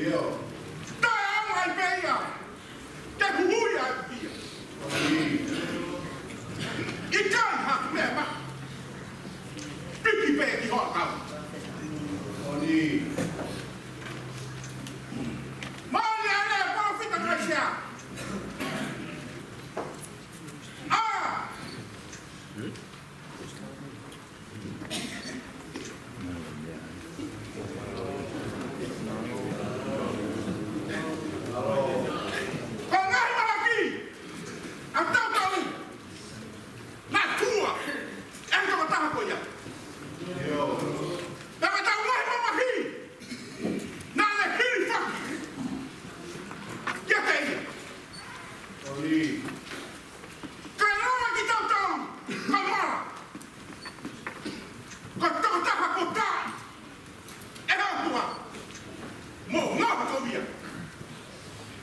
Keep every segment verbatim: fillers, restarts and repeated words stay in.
Taʻeʻaonga ai pē ia ke huhuʻi ʻa e ʻukia. ʻIkai ha meʻa maʻa. Piki pē ki hoʻo ʻakau. Mālie ʻa e palōfita Kaisea. ʻA Ko e ngaahi mahaki ʻa e tautau naʻe fua ʻe he tokotaha ko ia. Pea ko ʻetau ngaahi mamahi naʻa ne hilifaki kiate ia. Kae lava kitautolu, kae mala. Ko e tokotaha kuo taaʻi ʻe he ʻOtua mo ngaohikovia.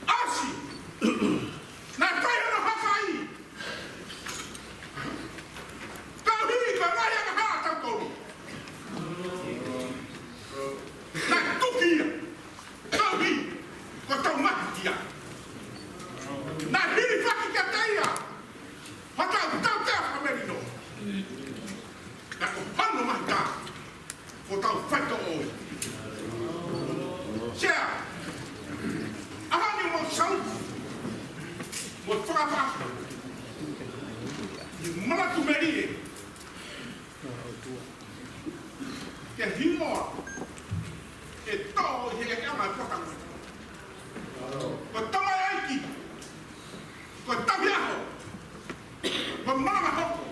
ʻAsi, naʻe fai hono hakaʻi. Tauhi, ko e ngaahi angahala ʻa tautolu. Naʻe tuki ia. Tauhi, ko e tau mati ia. Naʻe hilifaki kiate ia hotau tautea fakamelino. Ka ko hono mahika, ko ʻetau faitoʻo ia. Sea, ʻa eni mo sau, mo fakafa, ʻi he manatu melie. Ke hingoa, ke toʻo ʻi he ʻekeʻanga ʻo e pota. Ko e tamaioʻeiki, ko e tafiaho, ko e malanga hoko,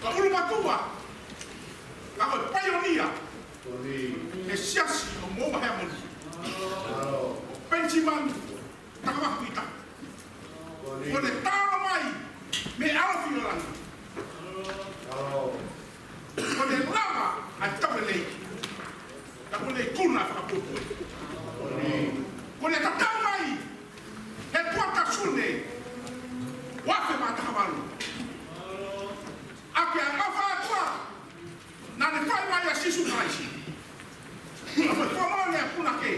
ko e ʻulumatua, ka ko e paionia ʻo e siasi ʻo Moʻunga Heamoni, ʻo Penisimani Takavahapita. Kuo ne tā mai mei ʻAofi ʻo Langi. Kuo ne lava ʻa e tau lelei. Ka kuo ne ikuna fakapuepue. Kuo ne tatau mai he kuata Sune ua afe mā taha valu. ʻAki ʻa e ʻofa ʻa e ʻOtua naʻa ne fai mai ʻia Sīsū Kalaisi. ʻA e fai fakamoʻoni ʻa e punake.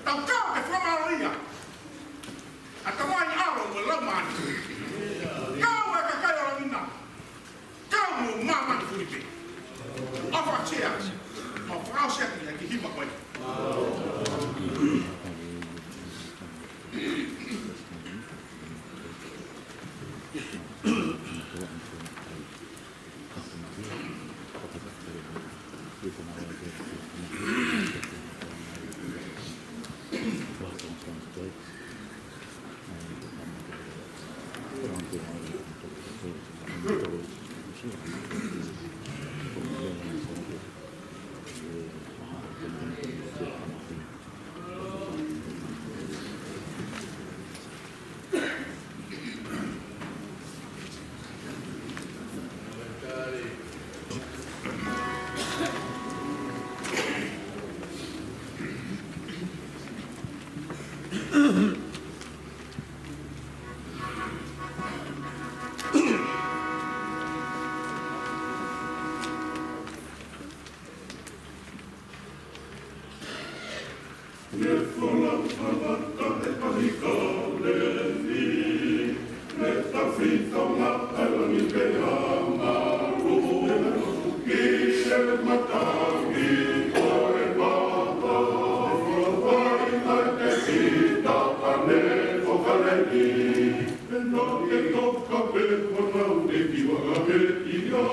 Tau kau ke fakamālō ia ʻa e Tamai, ʻAlo mo e Laumālie. Kau e kakai ʻo Langi na. Kau mo māmani fulipē. ʻOfa Sea, mo fakaʻosi ʻaki ʻa e kiʻi himi ko eni. Ne folau fakataha ʻe Palikale ni, ne tafito ngata ʻa Langi pea malu, ne tuki e matangi ʻo e papa, ne folau ai ʻa e tefito ʻa ne fokaleni, ne noke toka pē honau ʻeiki vakapē ia.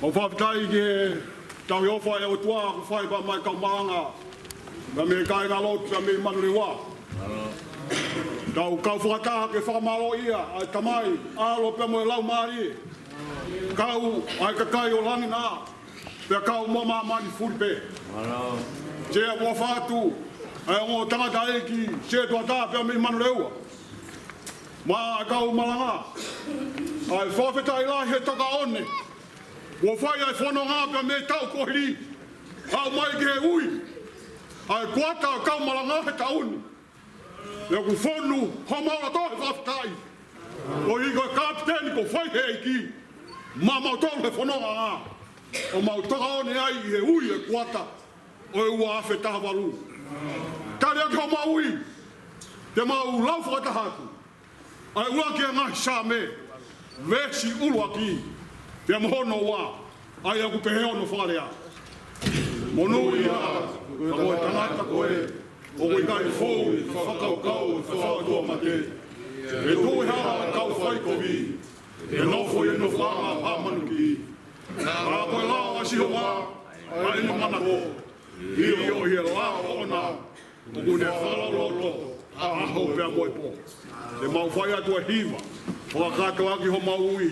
ʻOku fakafetaʻi ki he tauhi ʻofa ʻa e ʻOtua ʻoku fai pea mei he kau malanga, pea mei he kāingalotu, pea mei Manurewa. Tau kau fakataha ke fakamālōʻia ʻa e Tamai, ʻAlo pea mo e Laumālie. Kau ʻa e kakai ʻo langi na, pea kau mo māmani fuli pē. Sea, ʻoku ou ʻofa atu ʻa e ongo tangataʻeiki Setuata pea mei Manurewa. Mo e kau malanga, ʻa e fakafetaʻi lahi he takaone kuo fai ʻa e fononga pea mei he taʻu kuo hili, aʻu mai ki he ui ʻa e kuata ʻo e kau malanga he taʻu ni. ʻOku fonu homau loto he fakafetaʻi. ʻOku ʻi ai e kapiteni kuo fai he ʻEiki, mo mautolu he fononga, ʻo mau takaone ai ʻi he ui e kuata ʻo e ua afe taha valu. Tali atu homau ui, te mau lau fakataha atu ʻa e ʻuluaki ʻa e ngaahi Saame, veesi ʻuluaki pea mo hono ua, ʻa ia ʻoku pehē hono fakalea: Monūʻia ā koe, ʻa e tangata ko ē ʻoku ʻikai fou ʻi he fakakaukau ʻo e fefakatuʻa mate, pe tuʻu he hala ʻo e kau faikovi, pe nofo ʻi he nofo ʻa e manuki. Ka ko e lao ʻa Sihova ʻa ʻene manako, ʻio, ʻi he lao ʻoʻona ʻoku ne fakalotoa ʻa e ʻaho pea mo e pō. Te mau fai atu e hiva fakakātoa ki homau ui.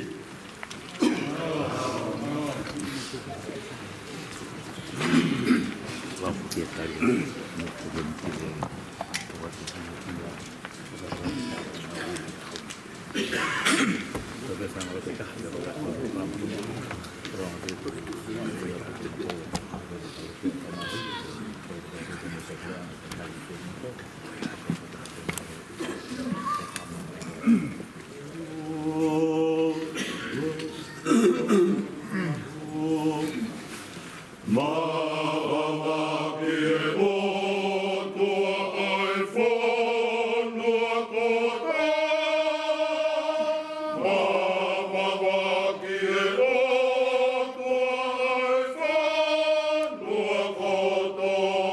Māvahevahe ʻa e fonua kotoa. Māvahevahe ʻa e fonua kotoa.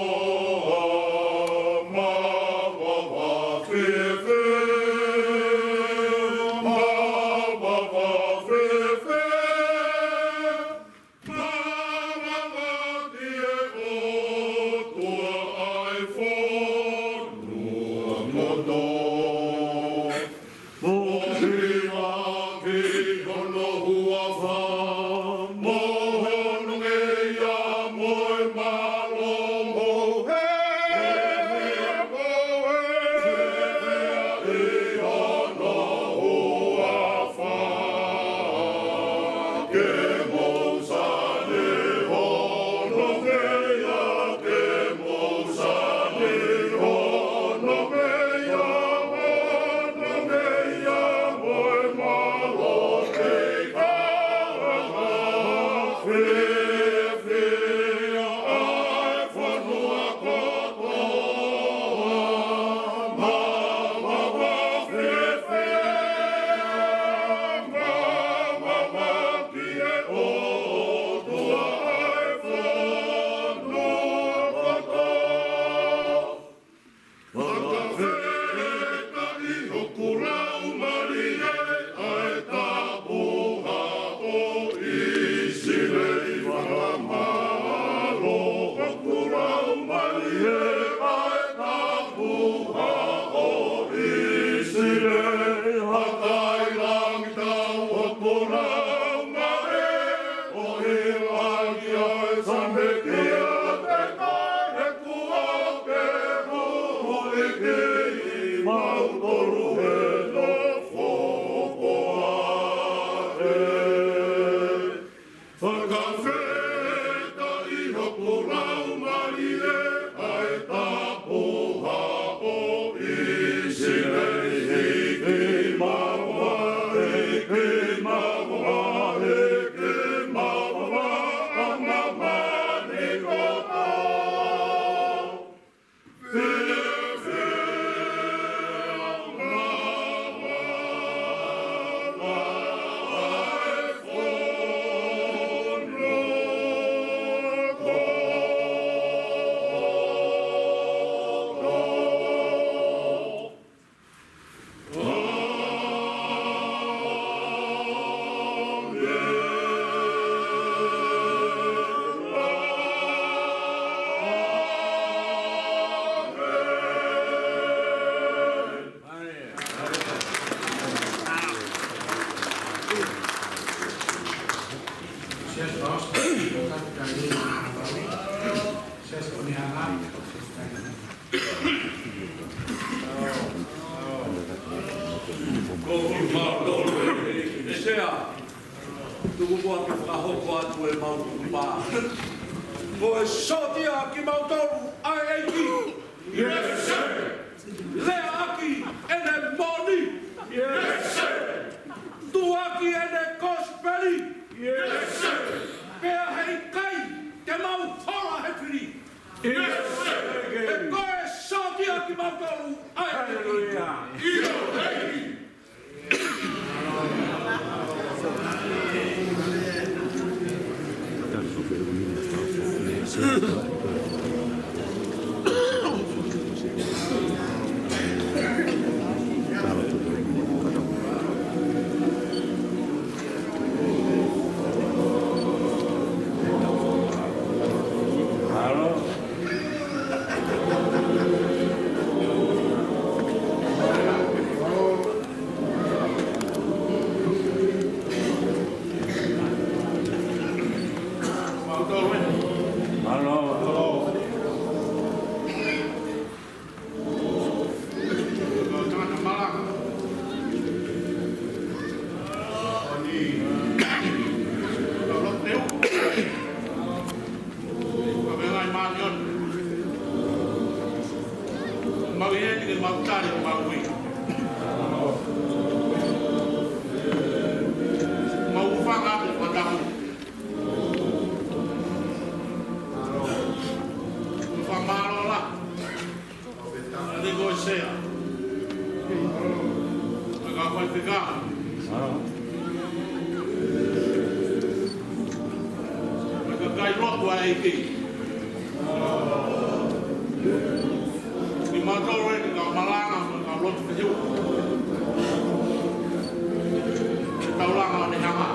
Māvahevahe. Māvahevahe. Māvahevahe ʻa e fonua kotoa. Mo e hiva ki hono huafa, mo hono ngeia, mo e mālō, mo e hehia, mo e hehia ʻi hono huafa. Ke mou sani hono ngeia, ke mou sani hono ngeia, hono ngeia mo e mālō kei ka anga fiefia ʻa e fonua kotoa. Māvahevahe, māvahevahe. Ki he ʻOtua ʻa e fonua kotoa. Fakafetaʻi hoku laumālie ʻa e tapuhā ʻo ʻIsileli. Fakamālō hoku laumālie ʻa e tapuhā ʻo ʻIsileli. Hakailangitau hoku laumālie, ʻo ʻiloange ʻa e Same kiate koe, he kuo ke huhuʻi kimautolu he nofo poate. Fakafetaʻi hoku laumālie ʻa e tapuhā ʻo ʻIsileli. Hiki maua, hiki maua, hiki maua ʻa māmani kotoa. Ko e mālō ʻe ʻEiki. ʻE Sea, tuku muʻa ke fakahoko atu ʻemau tukupā. Ko e sōtia kimautolu ʻa e ʻEiki. ʻIo, Sea. Leaʻaki ʻene moʻoni. ʻIo, Sea. Tuʻuaki ʻene kosipeli. ʻIo, Sea. Pea heʻikai te mau hola he fili. ʻIo, Sea. He ko e sōtia kimautolu ʻa e ʻEiki. Haleluia. ʻIo, ʻEiki. Mau tali ʻo mau ui. Mau hūfanga atu ʻo mau tali. Mau fakamālō lahi. Ane ko e sea. Ka ko e fika. Ka kai loa ko e ʻEiki. Kimautolu eni kau malanga mo e kau lotu fehuʻi. Taulanga ʻo ne hanga.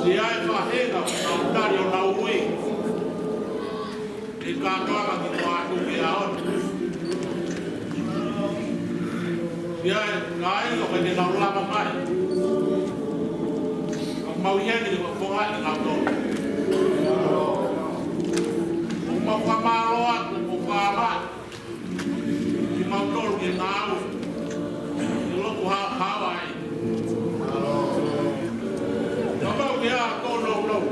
Siʻi ʻai fahenga kau tali ʻo nau ui. ʻI he kātoanga ki muʻa atu ki he ʻaho ni. Siʻi ʻai, ka ai ʻoku ʻikai ke nau lava mai. Ka mau ʻi heni ʻo foaki kinautolu. ʻOku mau fakamālō atu, ʻoku mau fakamālō. Kimautolu ke ngāue. Ke lotu haohaoa ai. Kapau ke ʻa tōnounou.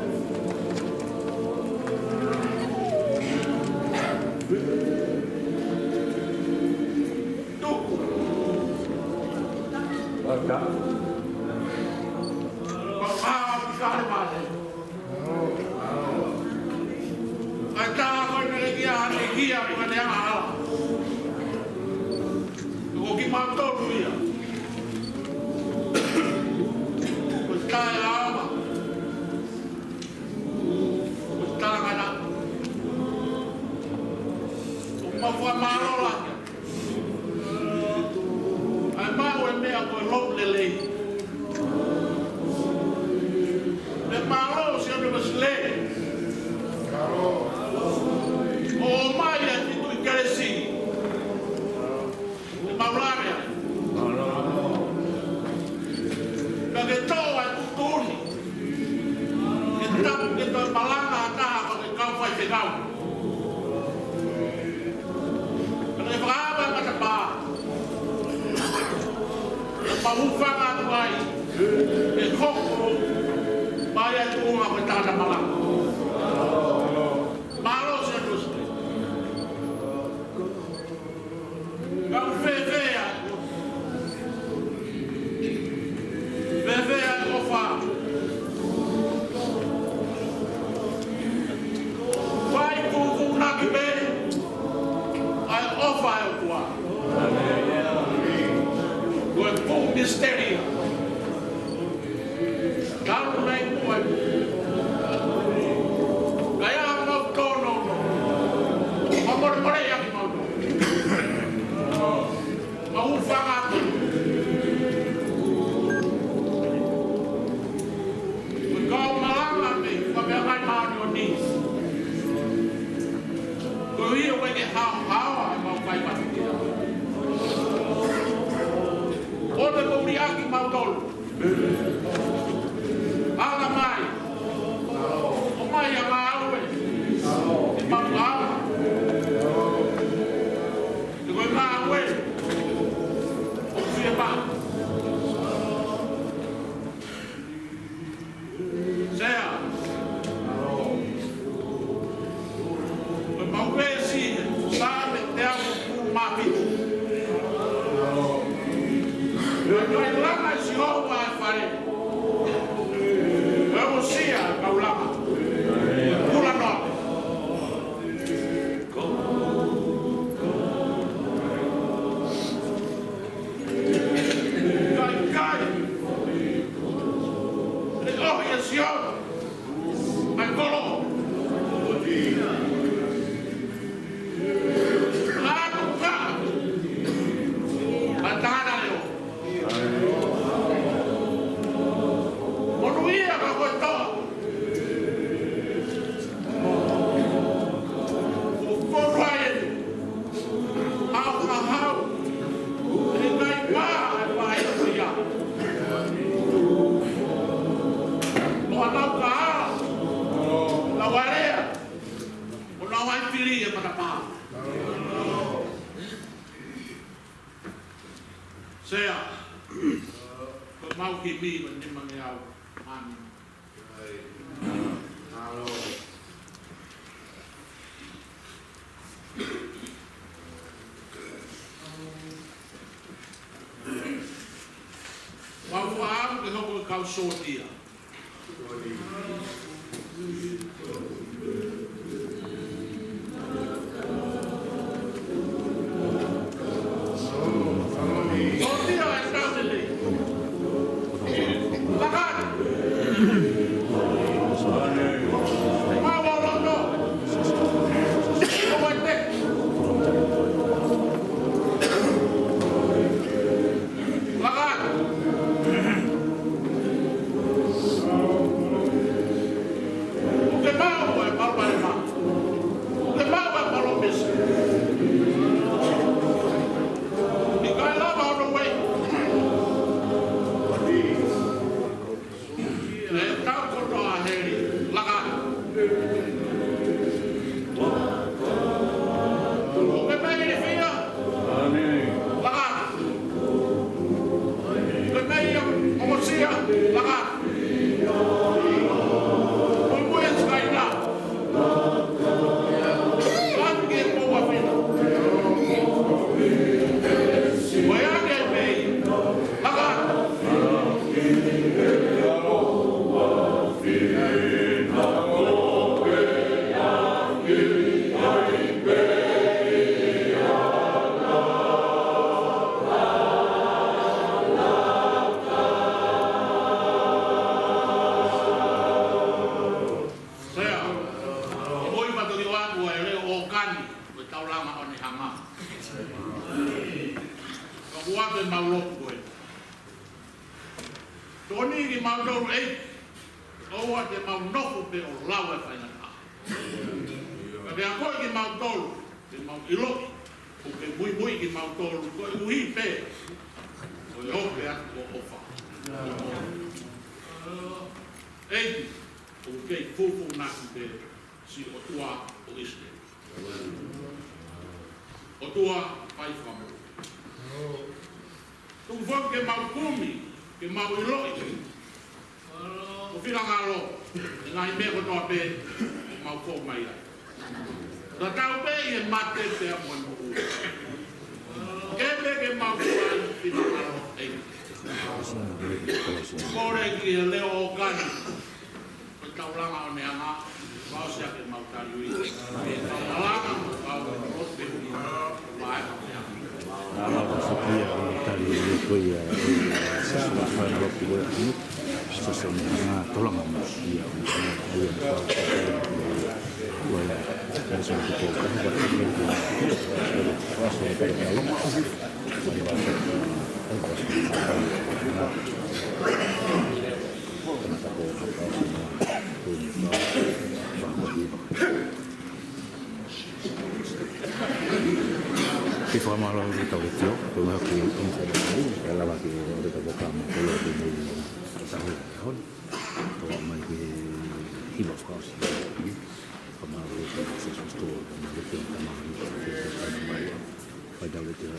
Tuku. Paka. Paka, paka, paka. Kae tā ko e meʻa ia ʻa e kia ko e meʻa ʻa. Ko kimautolu ia. Ko e taʻeʻaonga. Ko e talangataʻa. ʻOku mau fakamālō lahi. ʻA e maʻu e meʻa ko e lotu lelei. Pea mālō Sione Uēsilī. ʻO ʻomai ʻa e fitu ʻi kelesi. Ke mau lave ai. Pea ke toʻo ʻa e tuʻutuʻuni. Ke tapu ke toe malanga ʻa taha ko e kau faifekau. Pea ke fakaava e matapā. Ke mau hūfanga atu ai. Ke hoko mai ʻa e tuʻunga ko e tangata malanga. Mālō Sione Uēsilī. Kau fēfē ʻa e, fēfē ʻa e ʻofa. Fai tuʻutuʻunaki pē ʻa e ʻofa ʻa e ʻOtua. Ko e fuʻu misiteli ia. Talu mai muʻa. Kae ʻa mau tōnounou. Mau molemole ia kimautolu. Mau hūfanga atu. Ko e kau malanga mei Fakamāʻopoʻopo ni. Ko ia ʻoku ʻikai ke haohaoa ʻa e mau kai matukia. ʻOua te mou liʻaki kimautolu. Ala mai. ʻOmai ʻa e ngāue. ʻI mau ala. Te ko e ngāue. ʻOku fie pā. Sea. Ko e mau veesi, Saame teau mā fitu. Ko e langa ʻe Sihova ʻa e fale. Ko e uesia ʻa e kau langa. Kula noa. Kai, kai. Leʻohi ʻe Sione ʻa e kolo. Lanu ka. ʻA e tangata leʻo. Monūʻia ka ko e toa. Ko Ryan. Hau, hau, hau. ʻE kai pā, ʻe pā ia ko ia. Mo anau ka ala. Lau alea. Mo lau ai fili e matapā. Sea. Ko e mau himi, ko e nimangeau. Māmani. Mālō. Ko e kau sōtia. Sōtia e tau lelei. Laka atu. Mau ō loto. Mau ō te. Laka atu. ʻOku ke maʻu e palopalema. ʻOku ke maʻu e palōmesi. ʻIkai lava hono ueʻi. ʻE tau kotoa heli. Laka atu. ʻOku ke mei ilifia. Laka atu. ʻOku ke mei ongosia. Laka atu. Muimui atu ki ai. Laka atu ki he pou ʻa Fina. Ko ia ke mei. Laka atu. Sea, ʻoku ou ʻi patoki ʻoatu ʻa e leʻo ʻōkani, ko e taulanga ʻo Nehanga. Ka ʻoku ʻoatu ʻemau lotu ko ē. Tokoni kimautolu ʻEiki, ʻoua te mau nofo pē ʻo lau e faingataʻa. Ka ke akoʻi kimautolu, ke mau ʻiloʻi, ʻoku ke muimui kimautolu, koeʻuhi pē ko e ope atu ʻo e ʻofa. ʻEiki, ʻoku ke fufuuʻaki pē siʻi ʻOtua ʻo ʻIsileli. ʻOtua fai fakamoʻui. Tuku foki ke mau kumi, ke mau ʻiloʻi. ʻO finangalo, ʻi he ngaahi meʻa kotoa pē, ʻoku mau fou mai ai. Tatau pē ʻi he mate pea mo e moʻui. Ke pē ke mau fai finangalo ʻEiki. Kole ki he leʻo ʻōkani. Ko e taulanga ʻo Nehanga, fakaʻosi ʻaki ʻemau tali ui. Taulanga, fakaʻosi ʻaki ʻemau tali ui. Ala ka sokia ʻemau tali ui ko ia, e, sasula fana loki ko ia, ni, sasula Nehanga, taulanga mo ia, ia, ia, Ke fakamālō ki he tau leitio, ko e ngaahi ki he insa, e lava ki he ʻo te tau ka mo ko lo te nei tau hon. Tau mai ki he hiva fakaʻosi. Fakamālō ki he Sīsū Kalaisi, ko e ngaahi ki he tau mai. Fai tau leitio.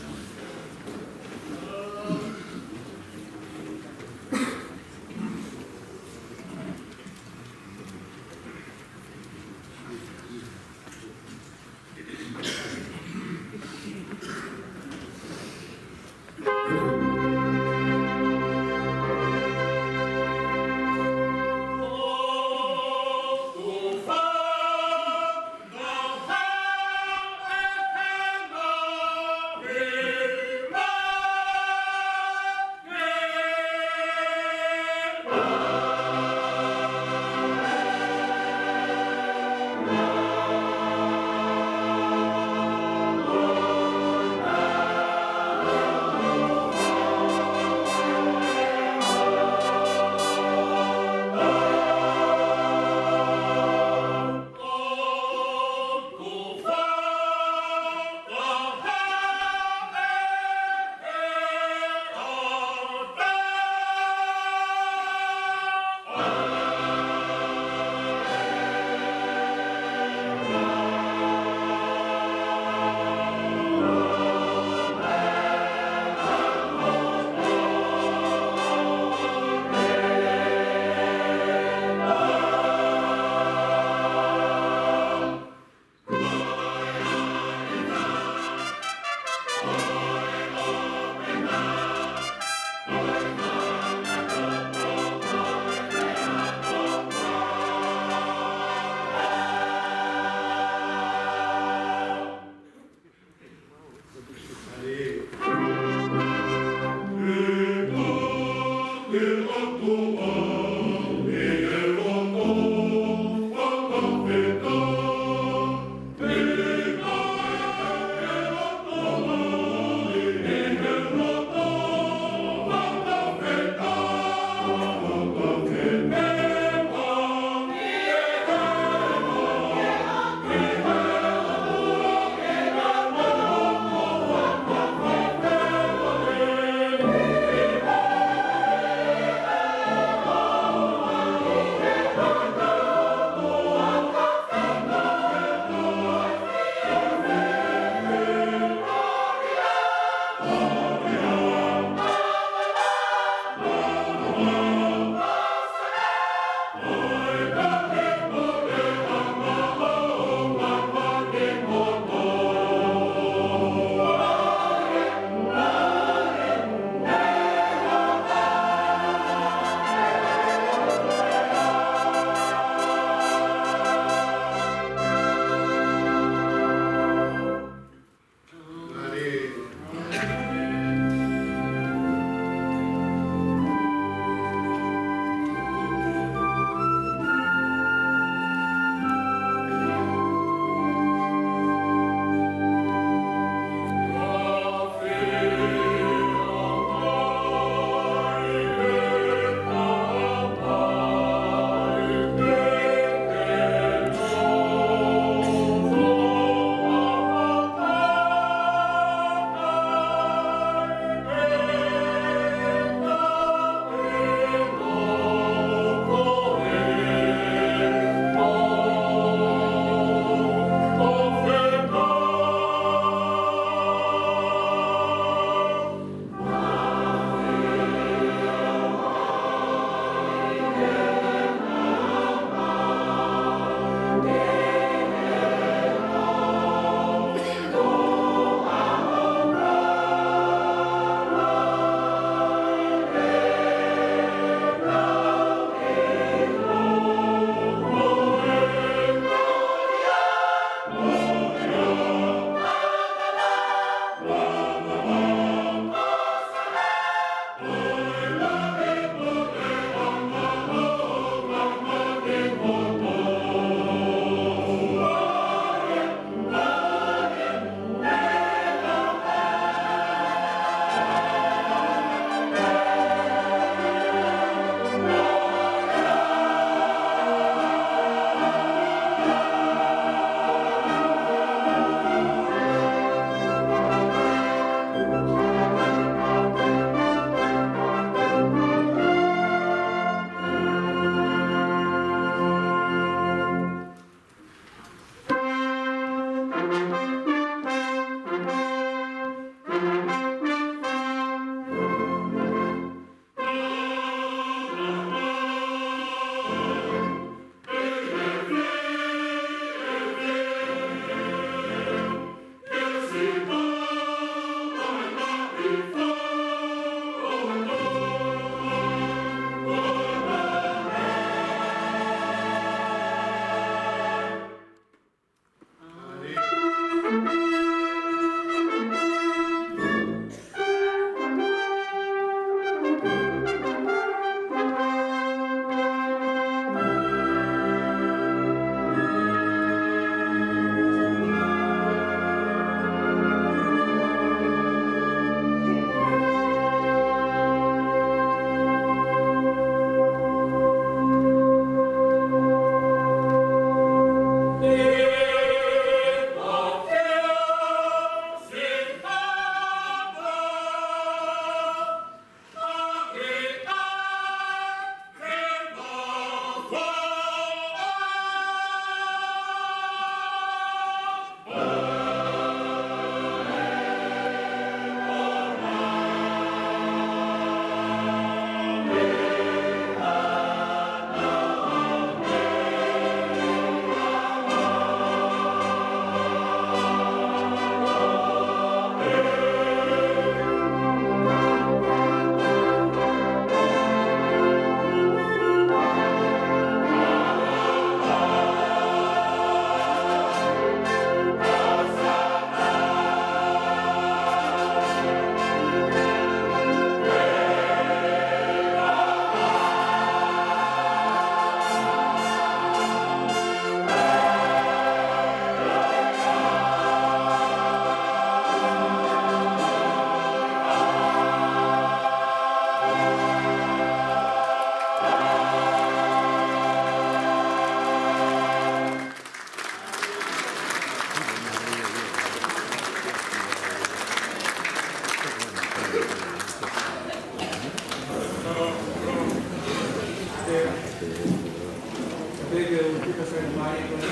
Pea ke u tuka sai mai ko ni.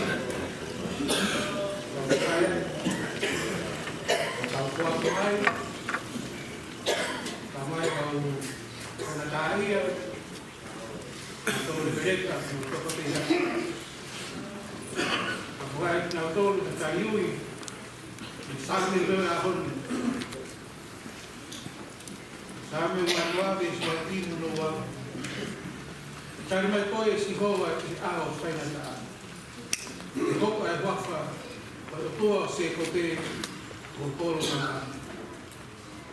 Ka u kai. Ka u kuaku ai. Ka mai ka u kana tā ia. Ka u le peleka, ka u toko te ia. Ka u kai na u tolu, ka taliui. Saame ko e ʻaho ni. Saame ua noa veesi ua tolu mo e ua. Tali mai koe ʻe Sihova ʻi he ʻaho faingataʻa. ʻE hoko ʻa e huafa ʻo e ʻOtua ʻo Sēkope ko ho kolo mata.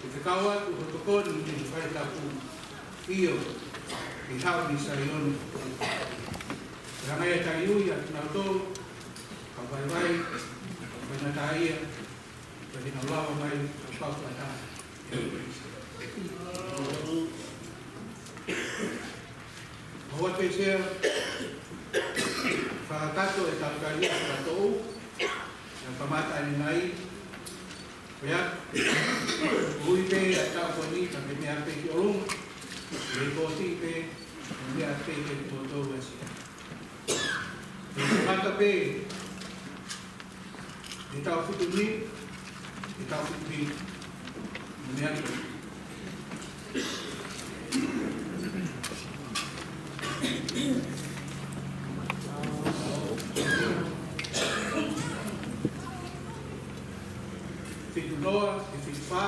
ʻE fekau atu ho tokoni ʻi he fale tapu. ʻIo, ʻe haʻu mei Saione. ʻE hanga ʻe ia ʻo taliui ʻa kinautolu, ka vaivai, ka faingataʻaʻia, pea te nau lava mai ʻo fakataha. ʻOua te sea fakakakato e tau kai ia fakatoʻu, ʻa e kamata ʻeni mai, pea, ui pē ʻa e tau ko ni, ka ke meʻa pē ki ʻolunga, ʻe ko ti pē, meʻa pē ki ʻolunga. Kamata pē, ʻe tau fitu ni, ʻe tau fitu ni. Meʻa ni. Fitu noa, ʻe fitu fā.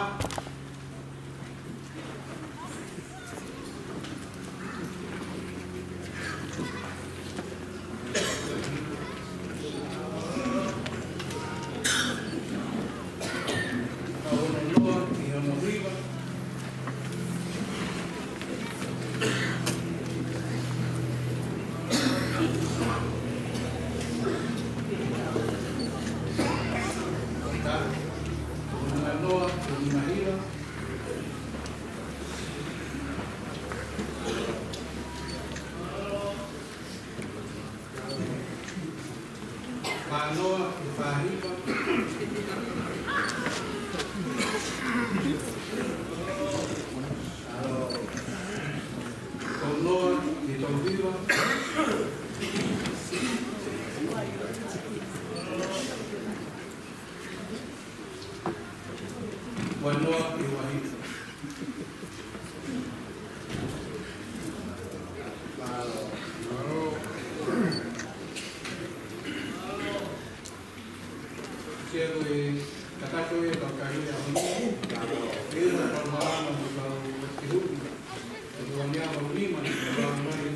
Fānoa ʻe fāhiva. Tolunoa ʻe toluhiva. Uanoa ʻe uahiva. Sia ko e kakato e kau kai e ʻaho ni. Ke ua kau malanga mo kau ke huki. Ke ua ni a kau nima ni kau mai.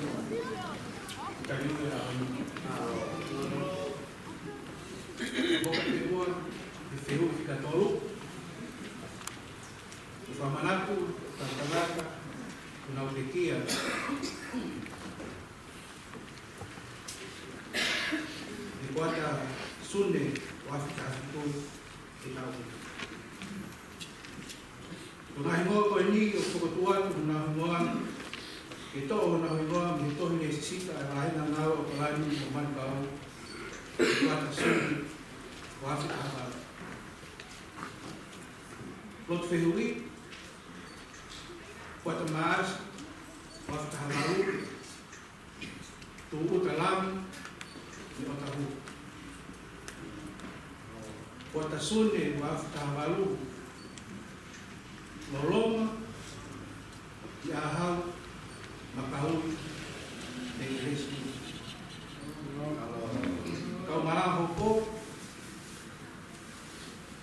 Kai e ʻaho ni. Ko ka te ua, ke fehuʻi fika tolu. Ke fakamanatu, ka tangata, ko nau pekia. ʻI he kuata Sune, ua afe taha fitu, ke tau. Ko e ngaahi hingoa ko eni ʻoku fokotuʻu atu honau hingoa, ke toʻo honau hingoa mei he tohi Lēsisita ʻa e Vāhenga Ngāue ʻa ʻAokalani mo Manukau, kuata Sune, ua afe taha valu. Lotu fehuʻi, kuata Maʻasi, ua afe taha valu, Tūʻuta Lami, mei ʻOtahuhu. Kuata Sune, ua afe taha valu, Loloma, ʻi ʻAhau, Makaui, mei Lesi. Kau Malahopo,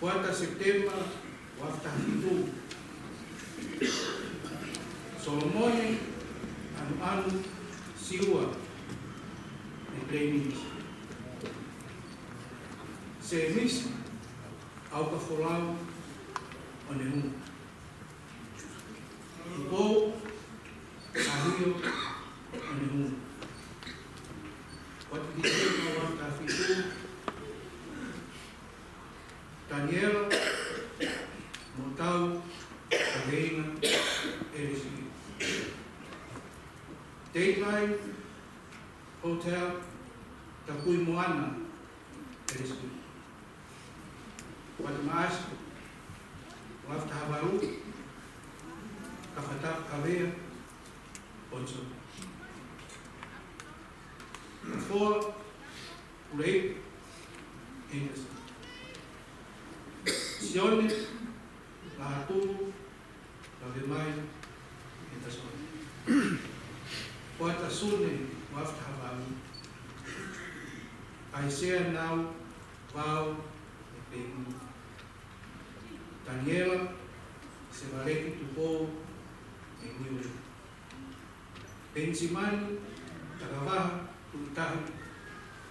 kuata Sepitema, ua afe taha fitu, Solomone ʻAnuʻanu Siua, mei Plainview. Sēmisi ʻAukafolau ʻOnehunga. Tupou ʻAhio ʻOnehunga. Kuata Tīsema ua afe taha fitu, Taniela Motau Kaveinga, L S U. Dateline Hotel, Tapuimoana, L S U. Kuata Maʻasi, ua afe taha valu, Kafatapu Kavea, Poncho. Koa Ulei Henderson. Sione Lahatulu Lavemai Henderson. Koa Tasune Wafta Havau. Aisea Nau Vau Epenu. Taniela Sevaleti Tupou Epenu. Penisimani Takavaha Tuʻitahi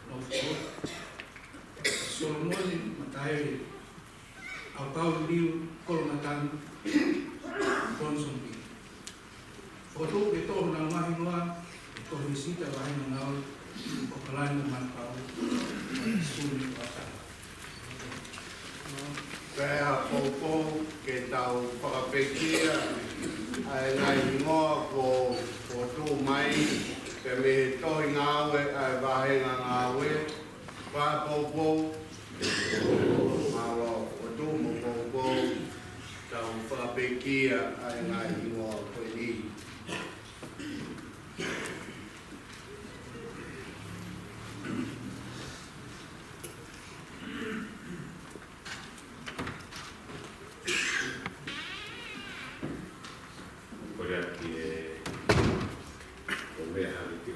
Nofo. Solomone Mataele Aupau Liu Kolomatanu Bronson Beach. Fokotuʻu ke toʻo honau ngaahi hingoa ʻi he tohi lēsisita vahenga ngāue ʻo Kalani Matapau, Suni Watana. Pea poupou ke tau fakapekia ʻa e ngaahi hingoa kuo fokotuʻu mai pea mei he tohi ngāue ʻa e vahenga ngāue. Pea poupou, mālō, fokotuʻu mo poupou, tau fakapekia ʻa e ngaahi hingoa ko eni. Ko ia ki he, ʻo meʻa hake ki